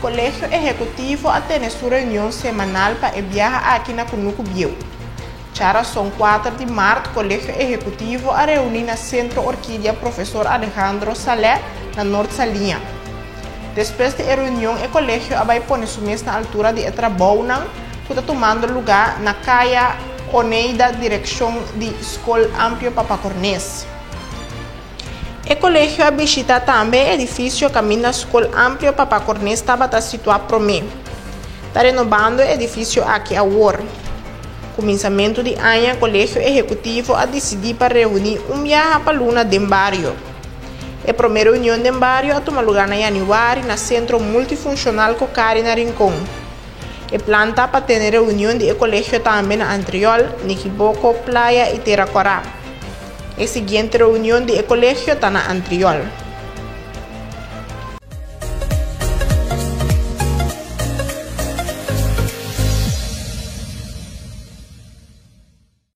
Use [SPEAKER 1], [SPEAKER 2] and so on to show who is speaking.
[SPEAKER 1] Kolegio Ehekutivo a tene su reunion semanal pa e biaha aki na Kunuku Bieu. Djarason 4 di mart Kolegio Ehekutivo a reuní na Sentro Orkidia Profesor Alejandro Saleh na Nort Saliña. Despues di e reunion e kolegio a bai pone su mes na altura di e trabounan ku ta tumando lugá na Kaya Oneida direkshon di Skol Amplio Papa Cornes. E kolegio a bishitá tambe e edifisio kaminda Skol Amplio Papa Cornes tabata situá promé. Ta renobando e edifisio aki awor. Kuminsamentu di aña Kolegio Ehekutivo a disidí pa reuní un biaha pa luna den bario. E promé reunion den bario a tuma lugá na yanüari na Sentro Multifunshonal Kokari na Rincon. E plan ta pa tene reunion di e kolegio tambe na Antriol, Nikiboko, Playa i Tera Kòrá. E siguiente reunion di e kolegio ta na Antriol.